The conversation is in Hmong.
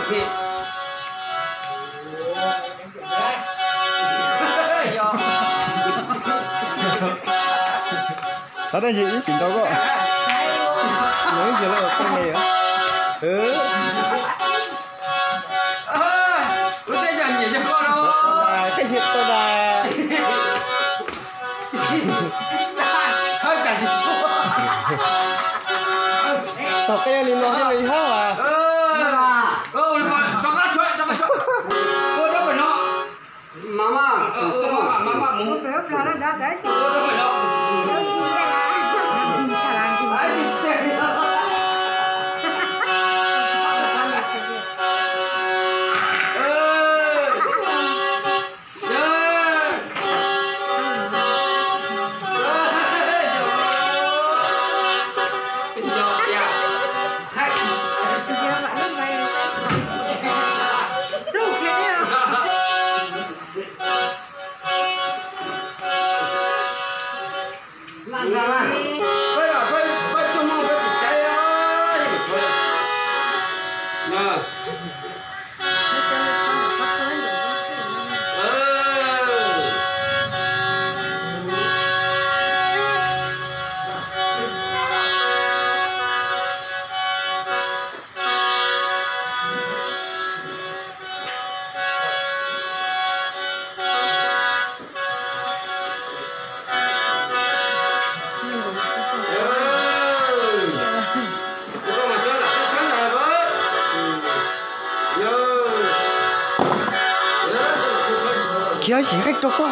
Xav dab tsi ib tsis nrau koj. Nws ib tsis lawm koj ne. Tej hiv tau da. Tom qab li no thiaj li hab as. Khiav sim qab rau koj.